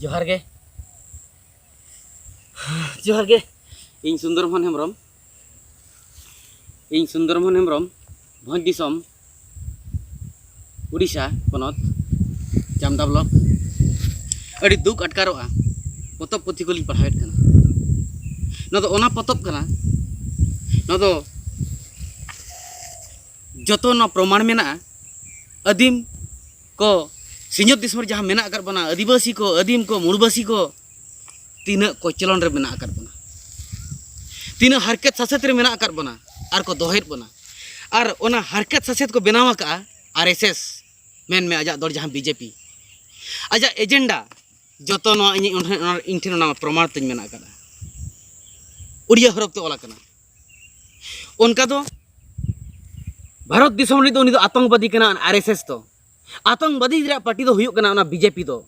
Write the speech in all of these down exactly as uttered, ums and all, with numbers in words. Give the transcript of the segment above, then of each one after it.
ᱡᱚᱦᱟᱨ ᱜᱮ᱾ ᱡᱚᱦᱟᱨ ᱜᱮ᱾ ᱤᱧ ᱥᱩᱱᱫᱚᱨ ᱢᱳᱦᱚᱱ ᱦᱮᱢᱵᱨᱚᱢ᱾ ᱤᱧ ᱥᱩᱱᱫᱚᱨ ᱢᱳᱦᱚᱱ ᱦᱮᱢᱵᱨᱚᱢ, ᱵᱷᱚᱸᱡᱽ ᱫᱤᱥᱚᱢ, ᱩᱰᱤᱥᱟ ᱯᱚᱱᱚᱛ, ᱪᱟᱢᱫᱟ ᱵᱞᱚᱠ᱾ ᱟᱹᱰᱤ ᱫᱩᱠ ᱟᱴᱠᱟᱨᱚᱜᱼᱟ, ᱯᱚᱛᱚᱵ ᱯᱩᱛᱷᱤ ᱠᱚᱞᱤᱧ ᱯᱟᱲᱦᱟᱣᱮᱫ ᱠᱟᱱᱟ᱾ ᱱᱚᱣᱟ ᱫᱚ ᱚᱱᱟ ᱯᱚᱛᱚᱵ ᱠᱟᱱᱟ, ᱱᱚᱣᱟ ᱫᱚ ᱡᱚᱛᱚ ᱱᱚᱣᱟ ᱯᱨᱚᱢᱟᱬ ᱢᱮᱱᱟᱜᱼᱟ᱾ ᱟᱹᱫᱤᱢ ᱠᱚ, ᱥᱤᱧᱚᱛ ᱫᱤᱥᱚᱢ ᱨᱮ ᱡᱟᱦᱟᱸ ᱢᱮᱱᱟᱜ ᱟᱠᱟᱫ ᱵᱚᱱᱟ, ᱟᱹᱫᱤᱵᱟᱹᱥᱤ ᱠᱚ, ᱟᱹᱫᱤᱢ ᱠᱚ, ᱢᱩᱲᱵᱟᱹᱥᱤ ᱠᱚ, ᱛᱤᱱᱟᱹᱜ ᱠᱚᱪᱞᱚᱱ ᱨᱮ ᱢᱮᱱᱟᱜ ᱟᱠᱟᱫ ᱵᱚᱱᱟ, ᱛᱤᱱᱟᱹᱜ ᱦᱟᱨᱠᱮᱛ ᱥᱟᱥᱮᱛ ᱨᱮ ᱢᱮᱱᱟᱜ ᱟᱠᱟᱫ ᱵᱚᱱᱟ ᱟᱨ ᱠᱚ ᱫᱚᱦᱚᱭᱮᱫ ᱵᱚᱱᱟ᱾ ᱟᱨ ᱚᱱᱟ ᱦᱟᱨᱠᱮᱛ ᱥᱟᱥᱮᱛ ᱠᱚ ᱵᱮᱱᱟᱣ ᱟᱠᱟᱫᱼᱟ ᱟᱨ ᱮᱥ ᱮᱥ, ᱢᱮᱱᱢᱮ ᱟᱡᱟᱜ ᱫᱚᱞ ᱡᱟᱦᱟᱸ ᱵᱤ ᱡᱮ ᱯᱤ, ᱟᱡᱟᱜ ᱮᱡᱮᱱᱰᱟ, ᱡᱚᱛᱚ ᱱᱚᱣᱟ ᱤᱧ, ᱚᱱᱟ, ᱤᱧ ᱴᱷᱮᱱ ᱚᱱᱟ ᱯᱨᱚᱢᱟᱬ ᱛᱤᱧ ᱢᱮᱱᱟᱜ ᱟᱠᱟᱫᱼᱟ᱾ ᱩᱲᱤᱭᱟ ᱦᱚᱨᱚᱯ ᱛᱮ ᱚᱞ ᱟᱠᱟᱱᱟ᱾ ᱚᱱᱠᱟ ᱫᱚ ᱵᱷᱟᱨᱚᱛ ᱫᱤᱥᱚᱢ ᱨᱤᱱᱤᱡ ᱫᱚ ᱩᱱᱤ ᱫᱚ ᱟᱛᱚᱝᱠᱵᱟᱫᱤ ᱠᱟᱱᱟ ᱟᱨ ᱮᱥ ᱮᱥ ᱫᱚ᱾ ᱟᱛᱚᱝᱠᱵᱟᱫᱤ ᱨᱮᱭᱟᱜ ᱯᱟᱨᱴᱤ ᱫᱚ ᱦᱩᱭᱩᱜ ᱠᱟᱱᱟ ᱚᱱᱟ ᱵᱤ ᱡᱮ ᱯᱤ ᱫᱚ᱾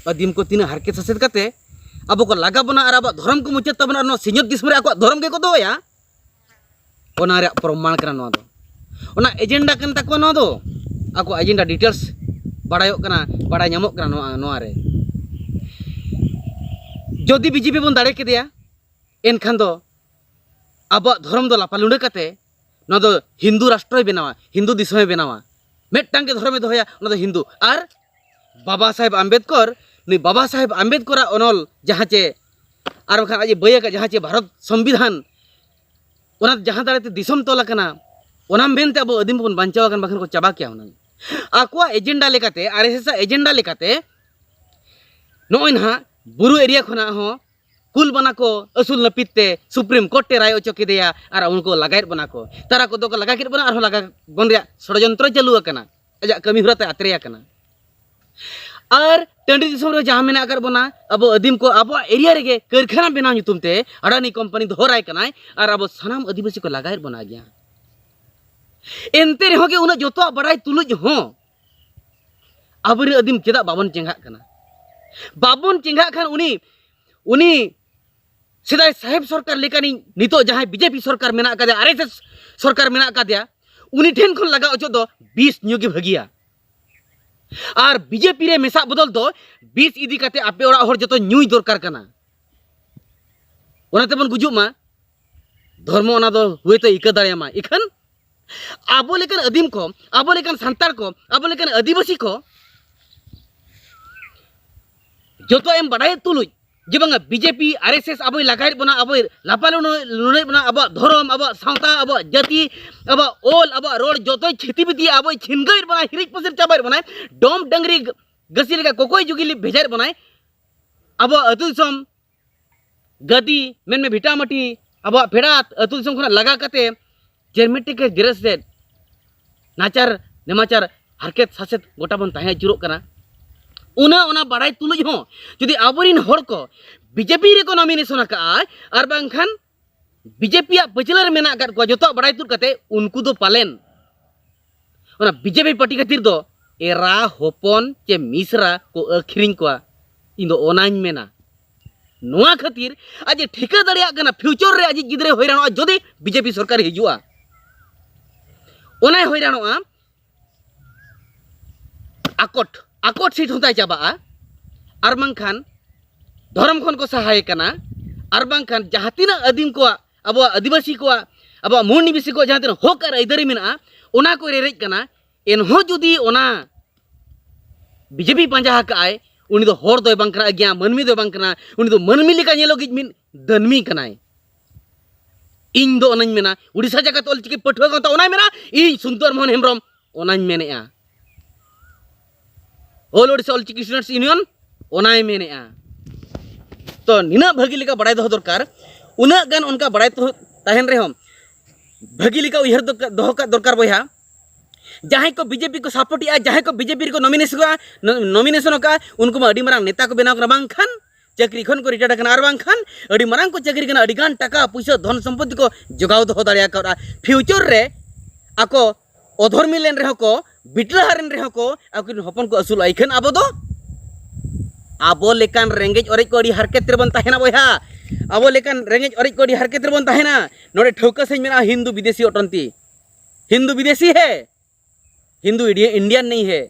ᱟᱹᱫᱤᱢ ᱠᱚ ᱛᱤᱱᱟᱹᱜ ᱦᱟᱨᱠᱮᱛ ᱥᱟᱥᱮᱛ ᱠᱟᱛᱮ ᱟᱵᱚ ᱠᱚ ᱞᱟᱜᱟ ᱵᱚᱱᱟ ᱟᱨ ᱟᱵᱚᱣᱟᱜ ᱫᱷᱚᱨᱚᱢ ᱠᱚ ᱢᱩᱪᱟᱹᱫ ᱛᱟᱵᱚᱱᱟ ᱟᱨ ᱱᱚᱣᱟ ᱥᱤᱧᱚᱛ ᱫᱤᱥᱚᱢ ᱨᱮ ᱟᱠᱚᱣᱟᱜ ᱫᱷᱚᱨᱚᱢ ᱜᱮᱠᱚ ᱫᱚᱦᱚᱭᱟ, ᱚᱱᱟ ᱨᱮᱭᱟᱜ ᱯᱨᱚᱢᱟᱬ ᱠᱟᱱᱟ ᱱᱚᱣᱟ ᱫᱚ᱾ ᱚᱱᱟ ᱮᱡᱮᱱᱰᱟ ᱠᱟᱱ ᱛᱟᱠᱚᱣᱟ ᱱᱚᱣᱟ ᱫᱚ᱾ ᱟᱠᱚᱣᱟᱜ ᱮᱡᱮᱱᱰᱟ ᱰᱤᱴᱮᱞᱥ ᱵᱟᱲᱟᱭᱚᱜ ᱠᱟᱱᱟ, ᱵᱟᱲᱟᱭ ᱧᱟᱢᱚᱜ ᱠᱟᱱᱟ ᱱᱚᱣᱟ, ᱱᱚᱣᱟ ᱨᱮ᱾ ᱡᱩᱫᱤ ᱵᱤ ᱡᱮ ᱯᱤ ᱵᱚᱱ ᱫᱟᱲᱮ ᱠᱮᱫᱮᱭᱟ, ᱮᱱᱠᱷᱟᱱ ᱫᱚ ᱟᱵᱚᱣᱟᱜ ᱫᱷᱚᱨᱚᱢ ᱫᱚ ᱞᱟᱯᱟ ᱞᱩᱸᱰᱟᱹ ᱠᱟᱛᱮ ᱱᱚᱣᱟ ᱫᱚ ᱦᱤᱱᱫᱩ ᱨᱟᱥᱴᱨᱚᱭ ᱵᱮᱱᱟᱣᱟ, ᱦᱤᱱᱫᱩ ᱫᱤᱥᱚᱢᱮ ᱵᱮᱱᱟᱣᱟ᱾ ᱢᱤᱫᱴᱟᱝ ᱜᱮ ᱫᱷᱚᱨᱚᱢᱮ ᱫᱚᱦᱚᱭᱟ, ᱚᱱᱟ ᱫᱚ ᱦᱤᱱᱫᱩ᱾ ᱟᱨ ᱵᱟᱵᱟ ᱥᱟᱦᱮᱵᱽ ᱟᱢᱵᱮᱫᱠᱚᱨ, ᱱᱩᱭ ᱵᱟᱵᱟ ᱥᱟᱦᱮᱵᱽ ᱟᱢᱵᱮᱫᱠᱚᱨᱟᱜ ᱚᱱᱚᱞ ᱡᱟᱦᱟᱸ ᱪᱮ, ᱟᱨ ᱵᱟᱠᱷᱟᱱ ᱟᱡ ᱮ ᱵᱟᱹᱭ ᱟᱠᱟᱫ ᱡᱟᱦᱟᱸ ᱪᱮ ᱵᱷᱟᱨᱚᱛ ᱥᱚᱝᱵᱤᱫᱷᱟᱱ, ᱚᱱᱟ ᱡᱟᱦᱟᱸ ᱫᱟᱲᱮ ᱛᱮ ᱫᱤᱥᱚᱢ ᱛᱚᱞ ᱟᱠᱟᱱᱟ, ᱚᱱᱟ ᱢᱮᱱᱛᱮ ᱟᱵᱚ ᱟᱹᱫᱤᱢ ᱵᱚᱱ ᱵᱟᱧᱪᱟᱣ ᱟᱠᱟᱱ, ᱵᱟᱠᱷᱟᱱ ᱠᱚ ᱪᱟᱵᱟ ᱠᱮᱭᱟ ᱦᱩᱱᱟᱹᱝ᱾ ᱟᱠᱚᱣᱟᱜ ᱮᱡᱮᱱᱰᱟ ᱞᱮᱠᱟᱛᱮ, ᱟᱨ ᱮᱥ ᱮᱥ ᱟᱜ ᱮᱡᱮᱱᱰᱟ ᱞᱮᱠᱟᱛᱮ, ᱱᱚᱜᱼᱚᱭ ᱱᱟᱦᱟᱜ ᱵᱩᱨᱩ ᱮᱨᱤᱭᱟ ᱠᱷᱚᱱᱟᱜ ᱦᱚᱸ ᱠᱩᱞ ᱵᱟᱱᱟ ᱠᱚ ᱟᱹᱥᱩᱞ ᱞᱟᱹᱯᱤᱛ ᱛᱮ ᱥᱩᱯᱨᱤᱢ ᱠᱳᱨᱴ ᱮ ᱨᱟᱭ ᱚᱪᱚ ᱠᱮᱫᱮᱭᱟ ᱟᱨ ᱩᱱᱠᱩ ᱞᱟᱜᱟᱭᱮᱫ ᱵᱚᱱᱟ ᱠᱚ᱾ ᱛᱟᱨᱟ ᱠᱚᱫᱚ ᱠᱚ ᱞᱟᱜᱟ ᱠᱮᱫ ᱵᱚᱱᱟ, ᱟᱨᱦᱚᱸ ᱞᱟᱜᱟ ᱵᱚᱱ ᱨᱮᱭᱟᱜ ᱥᱚᱲᱚᱡᱚᱱᱛᱨᱚ ᱪᱟᱹᱞᱩ ᱟᱠᱟᱱᱟ, ᱟᱡᱟᱜ ᱠᱟᱹᱢᱤ ᱦᱚᱨᱟ ᱛᱮ ᱟᱛᱨᱮ ᱟᱠᱟᱱᱟ᱾ ᱟᱨ ᱴᱟᱺᱰᱤ ᱫᱤᱥᱚᱢ ᱨᱮ ᱡᱟᱦᱟᱸ ᱢᱮᱱᱟᱜ ᱟᱠᱟᱫ ᱵᱚᱱᱟ, ᱟᱵᱚ ᱟᱹᱫᱤᱢ ᱠᱚ ᱟᱵᱚᱣᱟᱜ ᱮᱨᱤᱭᱟ ᱨᱮᱜᱮ ᱠᱟᱹᱨᱠᱷᱟᱱᱟ ᱵᱮᱱᱟᱣ ᱧᱩᱛᱩᱢ ᱛᱮ ᱟᱰᱟᱱᱤ ᱠᱳᱢᱯᱟᱱᱤ ᱫᱚᱦᱚ ᱨᱟᱭ ᱠᱟᱱᱟᱭ ᱟᱨ ᱟᱵᱚ ᱥᱟᱱᱟᱢ ᱟᱹᱫᱤᱵᱟᱹᱥᱤ ᱠᱚ ᱞᱟᱜᱟᱭᱮᱫ ᱵᱚᱱᱟ ᱜᱮᱭᱟ᱾ ᱮᱱᱛᱮ ᱨᱮᱦᱚᱸ ᱜᱮ ᱩᱱᱟᱹᱜ ᱡᱚᱛᱚᱣᱟᱜ ᱵᱟᱲᱟᱭ ᱛᱩᱞᱩᱡ ᱦᱚᱸ ᱟᱵᱚᱨᱮᱱ ᱟᱹᱫᱤᱢ ᱪᱮᱫᱟᱜ ᱵᱟᱵᱚᱱ ᱪᱮᱸᱜᱷᱟᱜ ᱠᱟᱱᱟ? ᱵᱟᱵᱚᱱ ᱪᱮᱸᱜᱷᱟᱜ ᱠᱷᱟᱱ ᱩᱱᱤ, ᱩᱱᱤ ᱥᱮᱫᱟᱭ ᱥᱟᱦᱮᱵᱽ ᱥᱚᱨᱠᱟᱨ ᱞᱮᱠᱟᱱᱤᱡ ᱱᱤᱛᱚᱜ ᱡᱟᱦᱟᱸᱭ ᱵᱤ ᱡᱮ ᱯᱤ ᱥᱚᱨᱠᱟᱨ ᱢᱮᱱᱟᱜ ᱟᱠᱟᱫᱮᱭᱟ, ᱟᱨ ᱮᱥ ᱮᱥ ᱥᱚᱨᱠᱟᱨ ᱢᱮᱱᱟᱜ ᱟᱠᱟᱫᱮᱭᱟ, ᱩᱱᱤ ᱴᱷᱮᱱ ᱠᱷᱚᱱ ᱞᱟᱜᱟ ᱚᱪᱚᱜ ᱫᱚ ᱵᱤᱥ ᱧᱩ ᱜᱮ ᱵᱷᱟᱹᱜᱤᱭᱟ᱾ ᱟᱨ ᱵᱤᱡᱮᱯᱤ ᱨᱮ ᱢᱮᱥᱟᱜ ᱵᱚᱫᱚᱞ ᱫᱚ ᱵᱤᱥ ᱤᱫᱤ ᱠᱟᱛᱮ ᱟᱯᱮ ᱚᱲᱟᱜ ᱦᱚᱲ ᱡᱚᱛᱚ ᱧᱩᱭ ᱫᱚᱨᱠᱟᱨ ᱠᱟᱱᱟ᱾ ᱚᱱᱟ ᱛᱮᱵᱚᱱ ᱜᱩᱡᱩᱜ ᱢᱟ᱾ ᱫᱷᱚᱨᱢᱚ ᱚᱱᱟ ᱫᱚ ᱦᱩᱭᱛᱚ ᱤᱠᱟᱹ ᱫᱟᱲᱮᱭᱟᱢᱟ, ᱤᱠᱷᱟᱹᱱ ᱟᱵᱚ ᱞᱮᱠᱟᱱ ᱟᱹᱫᱤᱢ ᱠᱚ, ᱟᱵᱚ ᱞᱮᱠᱟᱱ ᱥᱟᱱᱛᱟᱲ ᱠᱚ, ᱟᱵᱚ ᱞᱮᱠᱟᱱ ᱟᱹᱫᱤᱵᱟᱹᱥᱤ ᱠᱚ ᱡᱚᱛᱚ ᱮᱢ ᱵᱟᱰᱟᱭᱮᱫ ᱛᱩᱞᱩᱡ ᱡᱮ ᱵᱟᱝᱟ ᱵᱤᱡᱮᱯᱤ, ᱟᱨ ᱮᱥ ᱮᱥ ᱟᱵᱚᱭ ᱞᱟᱜᱟᱭᱮᱫ ᱵᱚᱱᱟ, ᱟᱵᱚᱭ ᱞᱟᱯᱟ ᱞᱩᱰᱟᱹᱭᱮᱫ ᱵᱚᱱᱟ, ᱟᱵᱚᱣᱟᱜ ᱫᱷᱚᱨᱚᱢ, ᱟᱵᱚᱣᱟᱜ ᱥᱟᱶᱛᱟ, ᱟᱵᱚᱣᱟᱜ ᱡᱟᱹᱛᱤ, ᱟᱵᱚᱣᱟᱜ ᱚᱞ, ᱟᱵᱚᱣᱟᱜ ᱨᱚᱲ ᱡᱚᱛᱚᱭ ᱪᱷᱤᱛᱤ ᱵᱤᱛᱤᱭᱟ, ᱟᱵᱚᱭ ᱪᱷᱤᱱᱜᱟᱹᱣᱮᱫ ᱵᱚᱱᱟᱭ, ᱦᱤᱨᱤᱡ ᱯᱟᱹᱥᱤᱨ ᱪᱟᱵᱟᱭᱮᱫ ᱵᱚᱱᱟᱭ, ᱰᱚᱢ ᱰᱟᱹᱝᱨᱤ ᱜᱟᱹᱥᱤ ᱞᱮᱠᱟ ᱠᱚᱠᱚᱭ ᱡᱩᱜᱤ ᱵᱷᱮᱡᱟᱭᱮᱫ ᱵᱚᱱᱟᱭ᱾ ᱟᱵᱚᱣᱟᱜ ᱟᱹᱛᱩ ᱫᱤᱥᱚᱢ ᱜᱟᱹᱫᱤ, ᱢᱮᱱᱢᱮ ᱵᱷᱤᱴᱟᱢᱟᱴᱤ, ᱟᱵᱚᱣᱟᱜ ᱯᱷᱮᱰᱟᱛ ᱟᱹᱛᱩ ᱫᱤᱥᱚᱢ ᱠᱷᱚᱱᱟᱜ ᱞᱟᱜᱟ ᱠᱟᱛᱮ ᱡᱮᱨᱢᱮᱴᱤᱠ ᱮ ᱜᱮᱨᱮᱥ ᱞᱮᱫ ᱱᱟᱪᱟᱨ ᱱᱮᱢᱟᱪᱟᱨ ᱦᱟᱨᱠᱮᱛ ᱥᱟᱥᱮᱛ ᱜᱚᱴᱟ ᱵᱚᱱ ᱛᱟᱦᱮᱸ ᱟᱹᱪᱩᱨᱚᱜ ᱠᱟᱱᱟ᱾ ᱩᱱᱟᱹᱜ ᱚᱱᱟ ᱵᱟᱲᱟᱭ ᱛᱩᱞᱩᱡ ᱦᱚᱸ ᱡᱩᱫᱤ ᱟᱵᱚᱨᱤᱱ ᱦᱚᱲ ᱠᱚ ᱵᱤᱡᱮᱯᱤ ᱨᱮᱠᱚ ᱱᱚᱢᱤᱱᱮᱥᱚᱱ ᱟᱠᱟᱫᱼᱟ ᱟᱨ ᱵᱟᱝᱠᱷᱟᱱ ᱵᱤᱡᱮᱯᱤᱭᱟᱜ ᱯᱟᱹᱪᱷᱞᱟᱹ ᱨᱮ ᱢᱮᱱᱟᱜ ᱟᱠᱟᱫ ᱠᱚᱣᱟ ᱡᱚᱛᱚᱣᱟᱜ ᱵᱟᱲᱟᱭ ᱛᱩᱫ ᱠᱟᱛᱮ, ᱩᱱᱠᱩ ᱫᱚ ᱯᱟᱞᱮᱱ ᱚᱱᱟ ᱵᱤᱡᱮᱯᱤ ᱯᱟᱨᱴᱤ ᱠᱷᱟᱹᱛᱤᱨ ᱫᱚ ᱮᱨᱟ ᱦᱚᱯᱚᱱ ᱪᱮ ᱢᱤᱥᱨᱟ ᱠᱚ ᱟᱹᱠᱷᱨᱤᱧ ᱠᱚᱣᱟ᱾ ᱤᱧ ᱫᱚ ᱚᱱᱟᱧ ᱢᱮᱱᱟ᱾ ᱱᱚᱣᱟ ᱠᱷᱟᱹᱛᱤᱨ ᱟᱡ ᱮ ᱴᱷᱤᱠᱟᱹ ᱫᱟᱲᱮᱭᱟᱜ ᱠᱟᱱᱟ ᱯᱷᱤᱭᱩᱪᱚᱨ ᱨᱮ ᱟᱡᱤᱡ ᱜᱤᱫᱽᱨᱟᱹᱭ ᱦᱚᱭᱨᱟᱱᱚᱜᱼᱟ ᱡᱩᱫᱤ ᱵᱤᱡᱮᱯᱤ ᱥᱚᱨᱠᱟᱨ ᱦᱤᱡᱩᱜᱼᱟ᱾ ᱚᱱᱟᱭ ᱦᱚᱭᱨᱟᱱᱚᱜᱼᱟ᱾ ᱟᱠᱚᱴ ᱟᱠᱚᱴ ᱥᱤᱴ ᱦᱚᱸ ᱛᱟᱭ ᱪᱟᱵᱟᱜᱼᱟ᱾ ᱟᱨ ᱵᱟᱝᱠᱷᱟᱱ ᱫᱷᱚᱨᱚᱢ ᱠᱷᱚᱱ ᱠᱚ ᱥᱟᱦᱟᱭᱮ ᱠᱟᱱᱟ᱾ ᱟᱨ ᱵᱟᱝᱠᱷᱟᱱ ᱡᱟᱦᱟᱸ ᱛᱤᱱᱟᱹᱜ ᱟᱹᱫᱤᱢ ᱠᱚᱣᱟᱜ, ᱟᱵᱚᱣᱟᱜ ᱟᱹᱫᱤᱵᱟᱹᱥᱤ ᱠᱚᱣᱟᱜ, ᱟᱵᱚᱣᱟᱜ ᱢᱩᱞ ᱱᱤᱵᱟᱹᱥᱤ ᱠᱚᱣᱟᱜ ᱡᱟᱦᱟᱸ ᱛᱤᱱᱟᱹᱜ ᱦᱚᱠ ᱟᱨ ᱟᱹᱭᱫᱟᱹᱨᱤ ᱢᱮᱱᱟᱜᱼᱟ, ᱚᱱᱟ ᱠᱚᱭ ᱨᱮᱨᱮᱡ ᱠᱟᱱᱟ᱾ ᱮᱱᱦᱚᱸ ᱡᱩᱫᱤ ᱚᱱᱟ ᱵᱤᱡᱮᱯᱤ ᱯᱟᱸᱡᱟ ᱟᱠᱟᱫ ᱟᱭ, ᱩᱱᱤ ᱫᱚ ᱦᱚᱲ ᱫᱚᱭ ᱵᱟᱝ ᱠᱟᱱᱟ, ᱟᱹᱜᱤᱭᱟ ᱢᱟᱹᱱᱢᱤ ᱫᱚᱭ ᱵᱟᱝ ᱠᱟᱱᱟ, ᱩᱱᱤ ᱫᱚ ᱢᱟᱹᱱᱢᱤ ᱞᱮᱠᱟ ᱧᱮᱞᱚᱜᱤᱡ ᱢᱤᱫ ᱫᱟᱹᱱᱢᱤ ᱠᱟᱱᱟᱭ᱾ ᱤᱧ ᱫᱚ ᱚᱱᱟᱧ ᱢᱮᱱᱟ, ᱩᱲᱤᱥᱥᱟ ᱡᱟᱠᱟᱛ ᱚᱞᱪᱤᱠᱤ ᱯᱟᱹᱴᱷᱩᱣᱟᱹ ᱜᱟᱶᱛᱟ ᱚᱱᱟᱭ ᱢᱮᱱᱟ, ᱤᱧ ᱥᱩᱱᱫᱚᱨ ᱢᱳᱦᱚᱱ ᱦᱮᱢᱵᱨᱚᱢ ᱚᱱᱟᱧ ᱢᱮᱱᱮᱫᱼᱟ᱾ ᱚᱞ ᱳᱰᱤᱥᱟ ᱚᱞᱪᱤᱠᱤ ᱥᱴᱩᱰᱮᱱᱴᱥ ᱤᱭᱩᱱᱤᱭᱚᱱ ᱚᱱᱟᱭ ᱢᱮᱱᱮᱫᱼᱟ᱾ ᱛᱚ ᱱᱤᱱᱟᱹᱜ ᱵᱷᱟᱹᱜᱤ ᱞᱮᱠᱟ ᱵᱟᱲᱟᱭ ᱫᱚᱦᱚ ᱫᱚᱨᱠᱟᱨ, ᱩᱱᱟᱹᱜ ᱜᱟᱱ ᱚᱱᱠᱟ ᱵᱟᱲᱟᱭ ᱛᱚ-, ᱛᱟᱦᱮᱱ ᱨᱮᱦᱚᱸ ᱵᱷᱟᱹᱜᱤ ᱞᱮᱠᱟ ᱩᱭᱦᱟᱹᱨ ᱫᱚ-, ᱫᱚᱦᱚ ᱠᱟᱜ ᱫᱚᱨᱠᱟᱨ ᱵᱚᱭᱦᱟ᱾ ᱡᱟᱦᱟᱸᱭ ᱠᱚ ᱵᱤᱡᱮᱯᱤ ᱠᱚ ᱥᱟᱯᱳᱨᱴᱮᱜᱼᱟ, ᱡᱟᱦᱟᱸᱭ ᱠᱚ ᱵᱤᱡᱮᱯᱤ ᱨᱮᱠᱚ ᱱᱚᱢᱤᱱᱮᱥᱚᱱ ᱠᱟᱜᱼᱟ, ᱱᱚ-, ᱱᱚᱢᱤᱱᱮᱥᱚᱱ ᱟᱠᱟᱫᱼᱟ, ᱩᱱᱠᱩ ᱢᱟ ᱟᱹᱰᱤ ᱢᱟᱨᱟᱝ ᱱᱮᱛᱟ ᱠᱚ ᱵᱮᱱᱟᱣ ᱠᱟᱱᱟ, ᱵᱟᱝᱠᱷᱟᱱ ᱪᱟᱹᱠᱨᱤ ᱠᱷᱚᱱ ᱠᱚ ᱨᱤᱴᱟᱭᱟᱨ ᱠᱟᱱᱟ, ᱟᱨ ᱵᱟᱝᱠᱷᱟᱱ ᱟᱹᱰᱤ ᱢᱟᱨᱟᱝ ᱠᱚ ᱪᱟᱹᱠᱨᱤ ᱠᱟᱱᱟ, ᱟᱹᱰᱤ ᱜᱟᱱ ᱴᱟᱠᱟ ᱯᱩᱭᱥᱟᱹ ᱫᱷᱚᱱ ᱥᱚᱢᱯᱚᱛᱤ ᱠᱚ ᱡᱚᱜᱟᱣ ᱫᱚᱦᱚ ᱫᱟᱲᱮ ᱟᱠᱟᱫᱼᱟ᱾ ᱯᱷᱤᱭᱩᱪᱚᱨ ᱨᱮ ᱟᱠᱚ ᱚᱫᱷᱚᱨᱢᱤ ᱞᱮᱱ ᱨᱮᱦᱚᱸ ᱠᱚ, ᱵᱤᱴᱞᱟᱹᱦᱟ ᱨᱮᱱ ᱨᱮᱦᱚᱸ ᱠᱚ, ᱟᱠᱚᱨᱮᱱ ᱦᱚᱯᱚᱱ ᱠᱚ ᱟᱹᱥᱩᱞᱚᱜᱼᱟ᱾ ᱤᱠᱷᱟᱹᱱ ᱟᱵᱚ ᱫᱚ, ᱟᱵᱚ ᱞᱮᱠᱟᱱ ᱨᱮᱸᱜᱮᱡ ᱚᱨᱮᱡ ᱠᱚ ᱟᱹᱰᱤ ᱦᱟᱨᱠᱮᱛ ᱨᱮᱵᱚᱱ ᱛᱟᱦᱮᱱᱟ ᱵᱚᱭᱦᱟ, ᱟᱵᱚ ᱞᱮᱠᱟᱱ ᱨᱮᱸᱜᱮᱡ ᱚᱨᱮᱡ ᱠᱚ ᱟᱹᱰᱤ ᱦᱟᱨᱠᱮᱛ ᱨᱮᱵᱚᱱ ᱛᱟᱦᱮᱱᱟ᱾ ᱱᱚᱰᱮ ᱴᱷᱟᱹᱣᱠᱟᱹ ᱥᱟᱺᱦᱤᱡ ᱢᱮᱱᱟᱜᱼᱟ, ᱦᱤᱱᱫᱩ ᱵᱤᱫᱮᱥᱤ ᱚᱴᱚᱱᱛᱤ, ᱦᱤᱱᱫᱩ ᱵᱤᱫᱮᱥᱤ ᱦᱮ, ᱦᱤᱱᱫᱩ ᱤᱰᱤᱭᱟ-, ᱤᱱᱰᱤᱭᱟᱱ ᱱᱮᱭ ᱦᱮ᱾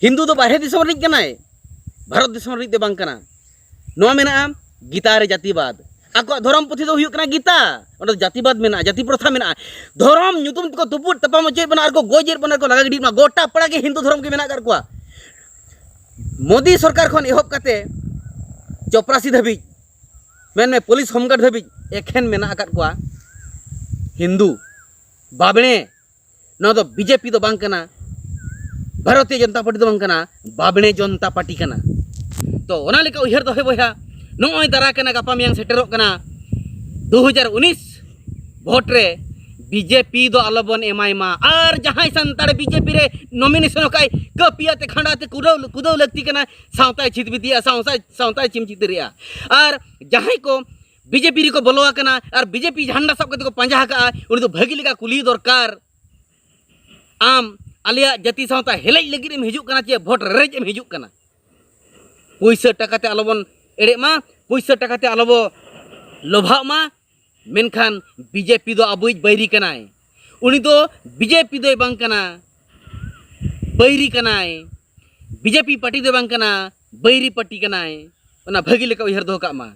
ᱦᱤᱱᱫᱩ ᱫᱚ ᱵᱟᱦᱨᱮ ᱫᱤᱥᱚᱢ ᱨᱤᱱᱤᱡ ᱠᱟᱱᱟᱭ, ᱵᱷᱟᱨᱚᱛ ᱫᱤᱥᱚᱢ ᱨᱤᱱᱤᱡ ᱫᱚ ᱵᱟᱝ ᱠᱟᱱᱟ᱾ ᱱᱚᱣᱟ ᱢᱮᱱᱟᱜᱼᱟ ᱜᱤᱛᱟ ᱨᱮ ᱡᱟᱹᱛᱤᱵᱟᱫ᱾ ᱟᱠᱚᱣᱟᱜ ᱫᱷᱚᱨᱚᱢ ᱯᱩᱛᱷᱤ ᱫᱚ ᱦᱩᱭᱩᱜ ᱠᱟᱱᱟ ᱜᱤᱛᱟ᱾ ᱚᱸᱰᱮ ᱫᱚ ᱡᱟᱹᱛᱤᱵᱟᱫ ᱢᱮᱱᱟᱜᱼᱟ, ᱡᱟᱹᱛᱤ ᱯᱨᱚᱛᱷᱟ ᱢᱮᱱᱟᱜᱼᱟ᱾ ᱫᱷᱚᱨᱚᱢ ᱧᱩᱛᱩᱢ ᱛᱮᱠᱚ ᱛᱩᱯᱩᱫ ᱛᱟᱯᱟᱢ ᱦᱚᱪᱚᱭᱮᱫ ᱵᱚᱱᱟ ᱟᱨ ᱠᱚ ᱜᱚᱡᱮᱫ ᱵᱚᱱᱟ, ᱠᱚ ᱞᱟᱜᱟ ᱜᱤᱰᱤᱭᱮᱫ ᱵᱚᱱᱟ᱾ ᱜᱚᱴᱟ ᱯᱟᱲᱟ ᱜᱮ ᱦᱤᱱᱫᱩ ᱫᱷᱚᱨᱚᱢ ᱜᱮ ᱢᱮᱱᱟᱜ ᱟᱠᱟᱫ ᱠᱚᱣᱟ᱾ ᱢᱳᱫᱤ ᱥᱚᱨᱠᱟᱨ ᱠᱷᱚᱱ ᱮᱦᱚᱵ ᱠᱟᱛᱮ ᱪᱚᱯᱨᱟᱥᱤ ᱫᱷᱟᱹᱵᱤᱡ, ᱢᱮᱱᱢᱮ ᱯᱩᱞᱤᱥ ᱦᱳᱢᱜᱟᱨᱰ ᱫᱷᱟᱹᱵᱤᱡ ᱮᱠᱷᱮᱱ ᱢᱮᱱᱟᱜ ᱟᱠᱟᱫ ᱠᱚᱣᱟ ᱦᱤᱱᱫᱩ᱾ ᱵᱟᱵᱽᱲᱮ, ᱱᱚᱣᱟ ᱫᱚ ᱵᱤᱡᱮᱯᱤ ᱫᱚ ᱵᱟᱝ ᱠᱟᱱᱟ, ᱵᱷᱟᱨᱚᱛᱤᱭᱚ ᱡᱚᱱᱚᱛᱟ ᱯᱟᱨᱴᱤ ᱫᱚ ᱵᱟᱝ ᱠᱟᱱᱟ, ᱵᱟᱵᱽᱲᱮ ᱡᱚᱱᱚᱛᱟ ᱯᱟᱨᱴᱤ ᱠᱟᱱᱟ᱾ ᱛᱚ ᱚᱱᱟ ᱞᱮᱠᱟ ᱩᱭᱦᱟᱹᱨ ᱫᱚᱦᱚᱭ ᱵᱚᱭᱦᱟ, ᱱᱚᱜᱼᱚᱭ ᱫᱟᱨᱟ ᱠᱟᱱᱟ, ᱜᱟᱯᱟ ᱢᱮᱭᱟᱝ ᱥᱮᱴᱮᱨᱚᱜ ᱠᱟᱱᱟ ᱫᱩ ᱦᱟᱡᱟᱨ ᱩᱱᱤᱥ ᱵᱷᱳᱴ ᱨᱮ ᱵᱤᱡᱮᱯᱤ ᱫᱚ ᱟᱞᱚᱵᱚᱱ ᱮᱢᱟᱭ ᱢᱟ᱾ ᱟᱨ ᱡᱟᱦᱟᱸᱭ ᱥᱟᱱᱛᱟᱲ ᱵᱤᱡᱮᱯᱤ ᱨᱮ ᱱᱚᱢᱤᱱᱮᱥᱚᱱ ᱟᱠᱟᱫ, ᱠᱟᱹᱯᱤᱭᱟᱛᱮ ᱠᱷᱟᱸᱰᱟᱛᱮ ᱠᱩᱫᱟᱹᱣ, ᱠᱩᱫᱟᱹᱣ ᱞᱟᱹᱠᱛᱤ ᱠᱟᱱᱟ, ᱥᱟᱶᱛᱟᱭ ᱪᱷᱤᱛ ᱵᱤᱛᱤᱭᱟ, ᱥᱟᱶᱛᱟᱭ, ᱥᱟᱶᱛᱟᱭ ᱪᱤᱢ ᱪᱤᱛᱟᱹᱨᱮᱜᱼᱟ᱾ ᱟᱨ ᱡᱟᱦᱟᱸᱭ ᱠᱚ ᱵᱤᱡᱮᱯᱤ ᱨᱮᱠᱚ ᱵᱚᱞᱚ ᱟᱠᱟᱱᱟ ᱟᱨ ᱵᱤᱡᱮᱯᱤ ᱡᱷᱟᱱᱰᱟ ᱥᱟᱵ ᱠᱟᱛᱮ ᱠᱚ ᱯᱟᱸᱡᱟ ᱟᱠᱟᱫᱼᱟ, ᱩᱱᱤ ᱫᱚ ᱵᱷᱟᱹᱜᱤ ᱞᱮᱠᱟ ᱠᱩᱞᱤ ᱫᱚᱨᱠᱟᱨ, ᱟᱢ ᱟᱞᱮᱭᱟᱜ ᱡᱟᱹᱛᱤ ᱥᱟᱶᱛᱟ ᱦᱮᱞᱮᱡ ᱞᱟᱹᱜᱤᱫ ᱮᱢ ᱦᱤᱡᱩᱜ ᱠᱟᱱᱟ ᱪᱮ ᱵᱷᱳᱴ ᱨᱮᱨᱮᱡ ᱮᱢ ᱦᱤᱡᱩᱜ ᱠᱟᱱᱟ? ᱯᱩᱭᱥᱟᱹ ᱴᱟᱠᱟ ᱛᱮ ᱟᱞᱚᱵᱚᱱ ᱮᱲᱮᱜ ᱢᱟ, ᱯᱩᱭᱥᱟᱹ ᱴᱟᱠᱟ ᱛᱮ ᱟᱞᱚᱵᱚ ᱞᱚᱵᱷᱟᱜ ᱢᱟ᱾ ᱢᱮᱱᱠᱷᱟᱱ ᱵᱤᱡᱮᱯᱤ ᱫᱚ ᱟᱵᱚᱭᱤᱡ ᱵᱟᱹᱭᱨᱤ ᱠᱟᱱᱟᱭ᱾ ᱩᱱᱤ ᱫᱚ ᱵᱤᱡᱮᱯᱤ ᱫᱚᱭ ᱵᱟᱝ ᱠᱟᱱᱟ, ᱵᱟᱹᱭᱨᱤ ᱠᱟᱱᱟᱭ᱾ ᱵᱤᱡᱮᱯᱤ ᱯᱟᱨᱴᱤ ᱫᱚ ᱵᱟᱝ ᱠᱟᱱᱟ, ᱵᱟᱹᱭᱨᱤ ᱯᱟᱨᱴᱤ ᱠᱟᱱᱟᱭ᱾ ᱚᱱᱟ ᱵᱷᱟᱹᱜᱤ ᱞᱮᱠᱟ ᱩᱭᱦᱟᱹᱨ ᱫᱚᱦᱚ ᱠᱟᱜ ᱢᱟ,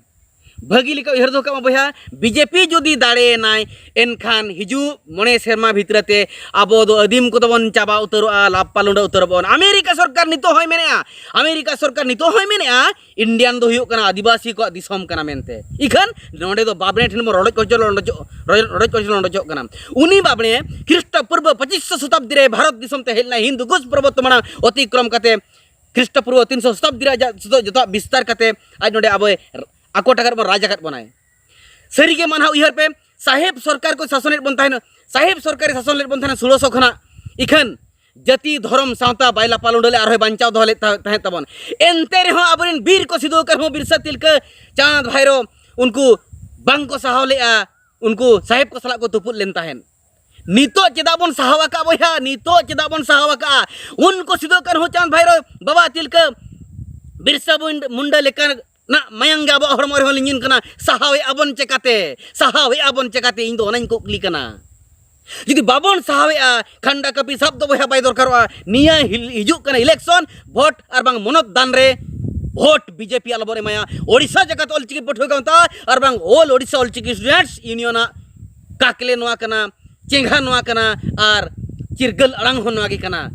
ᱵᱷᱟᱹᱜᱤ ᱞᱮᱠᱟ ᱩᱭᱦᱟᱹᱨ ᱫᱚᱦᱚ ᱠᱟᱜ ᱢᱟ ᱵᱚᱭᱦᱟ᱾ ᱵᱤᱡᱮᱯᱤ ᱡᱩᱫᱤ ᱫᱟᱲᱮᱭᱮᱱᱟᱭ, ᱮᱱᱠᱷᱟᱱ ᱦᱤᱡᱩᱜ ᱢᱚᱬᱮ ᱥᱮᱨᱢᱟ ᱵᱷᱤᱛᱨᱤ ᱛᱮ ᱟᱵᱚ ᱫᱚ ᱟᱹᱫᱤᱢ ᱠᱚᱫᱚ ᱵᱚᱱ ᱪᱟᱵᱟ ᱩᱛᱟᱹᱨᱚᱜᱼᱟ, ᱞᱟᱯᱯᱟ ᱞᱩᱸᱰᱟᱹ ᱩᱛᱟᱹᱨᱚᱜ ᱵᱚᱱ᱾ ᱟᱢᱮᱨᱤᱠᱟ ᱥᱚᱨᱠᱟᱨ ᱱᱤᱛᱚᱜ ᱦᱚᱸᱭ ᱢᱮᱱᱮᱜᱼᱟ, ᱟᱢᱮᱨᱤᱠᱟ ᱥᱚᱨᱠᱟᱨ ᱱᱤᱛᱚᱜ ᱦᱚᱸᱭ ᱢᱮᱱᱮᱜᱼᱟ, ᱤᱱᱰᱤᱭᱟᱱ ᱫᱚ ᱦᱩᱭᱩᱜ ᱠᱟᱱᱟ ᱟᱹᱫᱤᱵᱟᱹᱥᱤ ᱠᱚᱣᱟᱜ ᱫᱤᱥᱚᱢ ᱠᱟᱱᱟ ᱢᱮᱱᱛᱮ᱾ ᱤᱠᱷᱟᱹᱱ ᱱᱚᱰᱮ ᱫᱚ ᱵᱟᱵᱽᱲᱮ ᱴᱷᱮᱱ ᱵᱚᱱ ᱨᱚᱰᱚᱡ ᱠᱚᱪᱞᱚᱱ ᱞᱚᱰᱚᱡᱚᱜ, ᱨᱚᱰᱚᱡ ᱠᱚᱪᱞᱚᱱ ᱞᱚᱰᱚᱡᱚᱜ ᱠᱟᱱᱟ᱾ ᱩᱱᱤ ᱵᱟᱵᱽᱲᱮ ᱠᱷᱨᱤᱥᱴᱚ ᱯᱩᱨᱵᱚ ᱯᱚᱸᱪᱤᱥ ᱥᱚ ᱥᱚᱛᱟᱵᱫᱤ ᱨᱮ ᱵᱷᱟᱨᱚᱛ ᱫᱤᱥᱚᱢ ᱛᱮ ᱦᱮᱡ ᱞᱮᱱᱟᱭ, ᱦᱤᱱᱫᱩ ᱠᱩᱥ ᱯᱚᱨᱵᱚᱛ ᱢᱟᱲᱟᱝ ᱚᱛᱤᱠᱨᱚᱢ ᱠᱟᱛᱮ ᱠᱷᱨᱤᱥᱴᱚ ᱯᱩᱨᱵᱚ ᱛᱤᱱ ᱥᱚ ᱥᱚᱛᱟᱵᱫᱤ ᱨᱮ ᱟᱡᱟᱜ ᱥᱩᱫᱷᱟᱹ ᱡᱚᱛᱚᱣᱟᱜ ᱵᱤᱥᱛᱟᱨ ᱠᱟᱛᱮ ᱟᱡ ᱱᱚᱰᱮ ᱟᱵᱚᱭ ᱟᱠᱚ ᱴᱟᱠᱟ ᱨᱮᱵᱚᱱ ᱨᱟᱡᱽ ᱟᱠᱟᱫ ᱵᱚᱱᱟᱭ᱾ ᱥᱟᱹᱨᱤᱜᱮ ᱢᱟ ᱱᱟᱦᱟᱜ ᱩᱭᱦᱟᱹᱨ ᱯᱮ, ᱥᱟᱦᱮᱵᱽ ᱥᱚᱨᱠᱟᱨ ᱠᱚ ᱥᱟᱥᱚᱱᱮᱫ ᱵᱚᱱ ᱛᱟᱦᱮᱱᱟ, ᱥᱟᱦᱮᱵᱽ ᱥᱚᱨᱠᱟᱨᱮ ᱥᱟᱥᱚᱱ ᱞᱮᱫ ᱵᱚᱱ ᱛᱟᱦᱮᱱᱟ ᱥᱳᱞᱳ ᱥᱚ ᱠᱷᱚᱱᱟᱜ᱾ ᱤᱠᱷᱟᱹᱱ ᱡᱟᱹᱛᱤ, ᱫᱷᱚᱨᱚᱢ, ᱥᱟᱶᱛᱟ ᱵᱟᱭ ᱞᱟᱯᱟ ᱞᱩᱸᱰᱟᱹ ᱞᱮᱫ ᱟᱨᱦᱚᱸᱭ ᱵᱟᱧᱪᱟᱣ ᱫᱚᱦᱚ ᱞᱮᱫ ᱛᱟ-, ᱛᱟᱦᱮᱸᱫ ᱛᱟᱵᱚᱱ᱾ ᱮᱱᱛᱮ ᱨᱮᱦᱚᱸ ᱟᱵᱚᱨᱮᱱ ᱵᱤᱨ ᱠᱚ ᱥᱤᱫᱩ ᱠᱟᱹᱱᱦᱩ, ᱵᱤᱨᱥᱟ ᱛᱤᱞᱠᱟᱹ, ᱪᱟᱸᱫᱽ ᱵᱷᱟᱭᱨᱳ, ᱩᱱᱠᱩ ᱵᱟᱝ ᱠᱚ ᱥᱟᱦᱟᱣ ᱞᱮᱫᱼᱟ, ᱩᱱᱠᱩ ᱥᱟᱦᱮᱵᱽ ᱠᱚ ᱥᱟᱞᱟᱜ ᱠᱚ ᱛᱩᱯᱩᱫ ᱞᱮᱱ ᱛᱟᱦᱮᱸᱫ᱾ ᱱᱤᱛᱚᱜ ᱪᱮᱫᱟᱜ ᱵᱚᱱ ᱥᱟᱦᱟᱣ ᱟᱠᱟᱫᱼᱟ ᱵᱚᱭᱦᱟ? ᱱᱤᱛᱚᱜ ᱪᱮᱫᱟᱜ ᱵᱚᱱ ᱥᱟᱦᱟᱣ ᱟᱠᱟᱫᱼᱟ? ᱩᱱᱠᱩ ᱥᱤᱫᱩ ᱠᱟᱹᱱᱦᱩ, ᱪᱟᱸᱫᱽ ᱵᱷᱟᱭᱨᱳ, ᱵᱟᱵᱟ ᱛᱤᱞᱠᱟᱹ, ᱵᱤᱨᱥᱟ ᱢᱩᱱᱰ-, ᱢᱩᱱᱰᱟ ᱞᱮᱠᱟᱱᱟᱜ ᱢᱟᱭᱟᱝ ᱜᱮ ᱟᱵᱚᱣᱟᱜ ᱦᱚᱲᱢᱚ ᱨᱮᱦᱚᱸ ᱞᱤᱸᱜᱤᱱ ᱠᱟᱱᱟ᱾ ᱥᱟᱦᱟᱣᱮᱫᱼᱟ ᱵᱚᱱ ᱪᱮᱠᱟᱛᱮ? ᱥᱟᱦᱟᱣᱮᱫᱼᱟ ᱵᱚᱱ ᱪᱮᱠᱟᱛᱮ? ᱤᱧ ᱫᱚ ᱚᱱᱟᱧ ᱠᱩᱠᱞᱤ ᱠᱟᱱᱟ᱾ ᱡᱩᱫᱤ ᱵᱟᱵᱚᱱ ᱥᱟᱦᱟᱣᱮᱫᱼᱟ, ᱠᱷᱟᱱᱰᱟ ᱠᱟᱹᱯᱤ ᱥᱟᱵ ᱫᱚ ᱵᱚᱭᱦᱟ ᱵᱟᱭ ᱫᱚᱨᱠᱟᱨᱚᱜᱼᱟ᱾ ᱱᱤᱭᱟᱹ ᱦᱤᱞ- ᱦᱤᱡᱩᱜ ᱠᱟᱱᱟ ᱤᱞᱮᱠᱥᱚᱱ, ᱵᱷᱳᱴ ᱟᱨ ᱵᱟᱝ ᱢᱚᱱᱚᱛ ᱫᱟᱱ ᱨᱮ ᱵᱷᱳᱴ ᱵᱤᱡᱮᱯᱤ ᱟᱞᱚᱵᱚᱱ ᱮᱢᱟᱭᱟ᱾ ᱳᱰᱤᱥᱟ ᱡᱟᱠᱟᱛ ᱚᱞᱪᱤᱠᱤ ᱯᱟᱹᱴᱷᱩᱣᱟᱹ ᱜᱟᱶᱛᱟ ᱟᱨ ᱵᱟᱝ ᱚᱞ ᱳᱰᱤᱥᱟ ᱚᱞᱪᱤᱠᱤ ᱥᱴᱩᱰᱮᱱᱴᱥ ᱤᱭᱩᱱᱤᱭᱚᱱᱟᱜ ᱠᱟᱠᱞᱮ ᱱᱚᱣᱟ ᱠᱟᱱᱟ, ᱪᱮᱸᱜᱷᱟ ᱱᱚᱣᱟ ᱠᱟᱱᱟ, ᱟᱨ ᱪᱤᱨᱜᱟᱹᱞ ᱟᱲᱟᱝ ᱦᱚᱸ ᱱᱚᱣᱟ ᱜᱮ ᱠᱟᱱᱟ᱾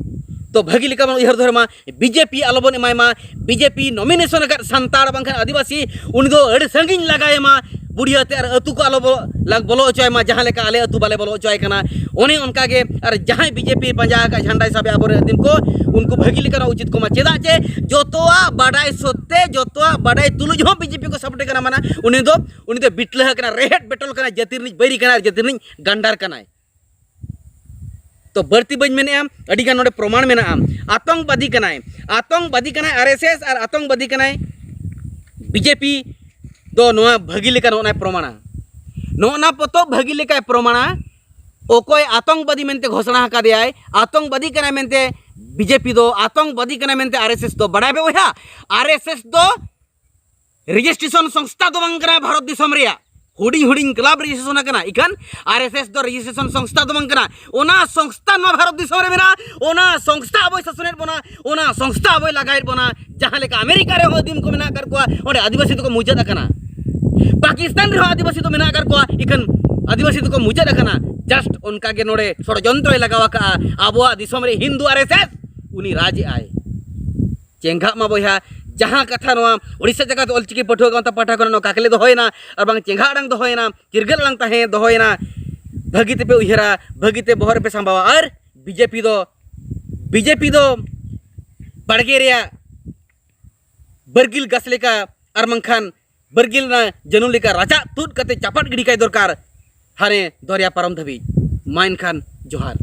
ᱛᱚ ᱵᱷᱟᱹᱜᱤ ᱞᱮᱠᱟ ᱵᱚᱱ ᱩᱭᱦᱟᱹᱨ ᱫᱚᱦᱚᱭ ᱢᱟ, ᱵᱤᱡᱮᱯᱤ ᱟᱞᱚᱵᱚᱱ ᱮᱢᱟᱭ ᱢᱟ᱾ ᱵᱤᱡᱮᱯᱤ ᱱᱚᱢᱤᱱᱮᱥᱚᱱ ᱟᱠᱟᱫ ᱥᱟᱱᱛᱟᱲ ᱵᱟᱝᱠᱷᱟᱱ ᱟᱹᱫᱤᱵᱟᱹᱥᱤ, ᱩᱱᱤ ᱫᱚ ᱟᱹᱰᱤ ᱥᱟᱺᱜᱤᱧ ᱞᱟᱜᱟᱭᱮ ᱢᱟ᱾ ᱵᱩᱰᱷᱤ ᱟᱛᱮ ᱟᱨ ᱟᱹᱛᱩ ᱠᱚ ᱟᱞᱚ ᱵᱚ- ᱞᱟᱜ- ᱵᱚᱞᱚ ᱦᱚᱪᱚᱭ ᱢᱟ, ᱡᱟᱦᱟᱸ ᱞᱮᱠᱟ ᱟᱞᱮ ᱟᱹᱛᱩ ᱵᱟᱞᱮ ᱵᱚᱞᱚ ᱦᱚᱪᱚᱭ ᱠᱟᱱᱟ᱾ ᱚᱱᱮ ᱚᱱᱠᱟ ᱜᱮ ᱟᱨ ᱡᱟᱦᱟᱸᱭ ᱵᱤᱡᱮᱯᱤ ᱯᱟᱸᱡᱟ ᱟᱠᱟᱫ ᱡᱷᱟᱱᱰᱟᱭ ᱥᱟᱵᱮ ᱟᱵᱚᱨᱮᱱ ᱟᱹᱫᱤᱢ ᱠᱚ, ᱩᱱᱠᱩ ᱵᱷᱟᱹᱜᱤ ᱞᱮᱠᱟᱱᱟᱜ ᱩᱪᱤᱛ ᱠᱚᱢᱟ᱾ ᱪᱮᱫᱟᱜ ᱪᱮ ᱡᱚᱛᱚᱣᱟᱜ ᱵᱟᱰᱟᱭ ᱥᱚᱛᱛᱮ, ᱡᱚᱛᱚᱣᱟᱜ ᱵᱟᱰᱟᱭ ᱛᱩᱞᱩᱡ ᱦᱚᱸ ᱵᱤᱡᱮᱯᱤ ᱠᱚ ᱥᱟᱯᱳᱨᱴ ᱠᱟᱱᱟ, ᱢᱟᱱᱟ ᱩᱱᱤ ᱫᱚ, ᱩᱱᱤ ᱫᱚ ᱵᱤᱴᱞᱟᱹᱦᱟᱹ ᱠᱟᱱᱟ, ᱨᱮᱦᱮᱫ ᱵᱮᱴᱚᱞ ᱠᱟᱱᱟ, ᱡᱟᱹᱛᱤ ᱨᱤᱱᱤᱡ ᱵᱟᱹᱭᱨᱤ ᱠᱟᱱᱟ ᱟᱨ ᱡᱟᱹᱛᱤ ᱨᱤᱱᱤᱡ ᱜᱟᱱᱰᱟᱨ ᱠᱟᱱᱟᱭ᱾ ᱛᱚ ᱵᱟᱹᱲᱛᱤ ᱵᱟᱹᱧ ᱢᱮᱱᱮᱫᱼᱟ, ᱟᱹᱰᱤ ᱜᱟᱱ ᱱᱚᱰᱮ ᱯᱨᱚᱢᱟᱬ ᱢᱮᱱᱟᱜᱼᱟ᱾ ᱟᱛᱚᱝᱠᱵᱟᱫᱤ ᱠᱟᱱᱟᱭ, ᱟᱛᱚᱝᱠᱵᱟᱫᱤ ᱠᱟᱱᱟᱭ ᱟᱨ ᱮᱥ ᱮᱥ ᱟᱨ ᱟᱛᱚᱝᱠᱵᱟᱫᱤ ᱠᱟᱱᱟᱭ ᱵᱤᱡᱮᱯᱤ ᱫᱚ ᱱᱚᱣᱟ ᱵᱷᱟᱹᱜᱤ ᱞᱮᱠᱟ ᱱᱚᱜᱼᱚ ᱱᱟᱭ ᱯᱨᱚᱢᱟᱬᱟ᱾ ᱱᱚᱜᱼᱚ ᱱᱟ ᱯᱚᱛᱚᱵ ᱵᱷᱟᱹᱜᱤ ᱞᱮᱠᱟᱭ ᱯᱨᱚᱢᱟᱬᱟ᱾ ᱚᱠᱚᱭ ᱟᱛᱚᱝᱠᱵᱟᱫᱤ ᱢᱮᱱᱛᱮ ᱜᱷᱳᱥᱚᱱᱟ ᱟᱠᱟᱫᱮᱭᱟᱭ, ᱟᱛᱚᱝᱠᱵᱟᱫᱤ ᱠᱟᱱᱟᱭ ᱢᱮᱱᱛᱮ ᱵᱤᱡᱮᱯᱤ ᱫᱚ, ᱟᱛᱚᱝᱠᱵᱟᱫᱤ ᱠᱟᱱᱟᱭ ᱢᱮᱱᱛᱮ ᱟᱨ ᱮᱥ ᱮᱥ ᱫᱚ, ᱵᱟᱰᱟᱭ ᱯᱮ ᱵᱚᱭᱦᱟ, ᱟᱨ ᱮᱥ ᱮᱥ ᱫᱚ ᱨᱮᱡᱤᱥᱴᱨᱮᱥᱚᱱ ᱥᱚᱝᱥᱛᱷᱟ ᱫᱚ ᱵᱟᱝ ᱠᱟᱱᱟ ᱵᱷᱟᱨᱚᱛ ᱫᱤᱥᱚᱢ ᱨᱮᱭᱟᱜ᱾ ᱦᱩᱰᱤᱧ ᱦᱩᱰᱤᱧ ᱠᱞᱟᱵᱽ ᱨᱮᱡᱤᱥᱴᱨᱮᱥᱚᱱ ᱟᱠᱟᱱᱟ᱾ ᱤᱠᱷᱟᱱ ᱟᱨ ᱮᱥ ᱮᱥ ᱫᱚ ᱨᱮᱡᱤᱥᱴᱨᱮᱥᱚᱱ ᱥᱚᱝᱥᱛᱷᱟ ᱫᱚ ᱵᱟᱝ ᱠᱟᱱᱟ᱾ ᱚᱱᱟ ᱥᱚᱝᱥᱛᱷᱟ ᱱᱚᱣᱟ ᱵᱷᱟᱨᱚᱛ ᱫᱤᱥᱚᱢ ᱨᱮ ᱢᱮᱱᱟᱜᱼᱟ, ᱚᱱᱟ ᱥᱚᱝᱥᱛᱷᱟ ᱟᱵᱚᱭ ᱥᱟᱥᱚᱱᱮᱫ ᱵᱚᱱᱟ, ᱚᱱᱟ ᱥᱚᱝᱥᱛᱷᱟ ᱟᱵᱚᱭ ᱞᱟᱜᱟᱭᱮᱫ ᱵᱚᱱᱟ᱾ ᱡᱟᱦᱟᱸ ᱞᱮᱠᱟ ᱟᱢᱮᱨᱤᱠᱟ ᱨᱮᱦᱚᱸ ᱟᱹᱫᱤᱢ ᱠᱚ ᱢᱮᱱᱟᱜ ᱟᱠᱟᱫ ᱠᱚᱣᱟ, ᱚᱸᱰᱮ ᱟᱹᱫᱤᱵᱟᱹᱥᱤ ᱫᱚᱠᱚ ᱢᱩᱪᱟᱹᱫ ᱟᱠᱟᱱᱟ᱾ ᱯᱟᱠᱤᱥᱛᱟᱱ ᱨᱮᱦᱚᱸ ᱟᱹᱫᱤᱵᱟᱹᱥᱤ ᱫᱚ ᱢᱮᱱᱟᱜ ᱟᱠᱟᱫ ᱠᱚᱣᱟ, ᱤᱠᱷᱟᱱ ᱟᱹᱫᱤᱵᱟᱹᱥᱤ ᱫᱚᱠᱚ ᱢᱩᱪᱟᱹᱫ ᱟᱠᱟᱱᱟ᱾ ᱡᱟᱥᱴ ᱚᱱᱠᱟ ᱜᱮ ᱱᱚᱰᱮ ᱥᱚᱲᱡᱚᱱᱛᱨᱚᱭ ᱞᱟᱜᱟᱣ ᱟᱠᱟᱫᱼᱟ᱾ ᱟᱵᱚᱣᱟᱜ ᱫᱤᱥᱚᱢ ᱨᱮ ᱦᱤᱱᱫᱩ ᱟᱨ ᱮᱥ ᱮᱥ ᱩᱱᱤ ᱨᱟᱡᱽ ᱮᱫ ᱟᱭ᱾ ᱪᱮᱸᱜᱷᱟᱜ ᱢᱟ ᱵᱚᱭᱦᱟ, ᱡᱟᱦᱟᱸ ᱠᱟᱛᱷᱟ ᱱᱚᱣᱟ ᱳᱰᱤᱥᱟ ᱡᱟᱠᱟᱛ ᱚᱞᱪᱤᱠᱤ ᱯᱟᱹᱴᱷᱩᱣᱟᱹ ᱜᱟᱶᱛᱟ ᱯᱟᱦᱴᱟ ᱠᱷᱚᱱ ᱱᱚᱣᱟ ᱠᱟᱠᱞᱮ ᱫᱚᱦᱚᱭᱮᱱᱟ ᱟᱨ ᱵᱟᱝ ᱪᱮᱸᱜᱷᱟ ᱟᱲᱟᱝ ᱫᱚᱦᱚᱭᱮᱱᱟ, ᱪᱤᱨᱜᱟᱹᱞ ᱟᱲᱟᱝ ᱛᱟᱦᱮᱸ ᱫᱚᱦᱚᱭᱮᱱᱟ, ᱵᱷᱟᱹᱜᱤ ᱛᱮᱯᱮ ᱩᱭᱦᱟᱹᱨᱟ, ᱵᱷᱟᱹᱜᱤ ᱛᱮ ᱵᱚᱦᱚᱜ ᱨᱮᱯᱮ ᱥᱟᱢᱵᱟᱣᱟ᱾ ᱟᱨ ᱵᱤᱡᱮᱯᱤ ᱫᱚ, ᱵᱤᱡᱮᱯᱤ ᱫᱚ ᱵᱟᱲᱜᱮ ᱨᱮᱭᱟᱜ ᱵᱟᱹᱨᱜᱤᱞ ᱜᱷᱟᱥ ᱞᱮᱠᱟ ᱟᱨ ᱵᱟᱝᱠᱷᱟᱱ ᱵᱟᱹᱨᱜᱤᱞ ᱨᱮᱱᱟᱜ ᱡᱟᱹᱱᱩᱢ ᱞᱮᱠᱟ ᱨᱟᱪᱟᱜ ᱛᱩᱫ ᱠᱟᱛᱮ ᱪᱟᱯᱟᱫ ᱜᱤᱰᱤ ᱠᱟᱭ ᱫᱚᱨᱠᱟᱨ, ᱦᱟᱱᱮ ᱫᱚᱨᱭᱟ ᱯᱟᱨᱚᱢ ᱫᱷᱟᱹᱵᱤᱡ᱾ ᱢᱟ ᱮᱱᱠᱷᱟᱱ ᱡᱚᱦᱟᱨ᱾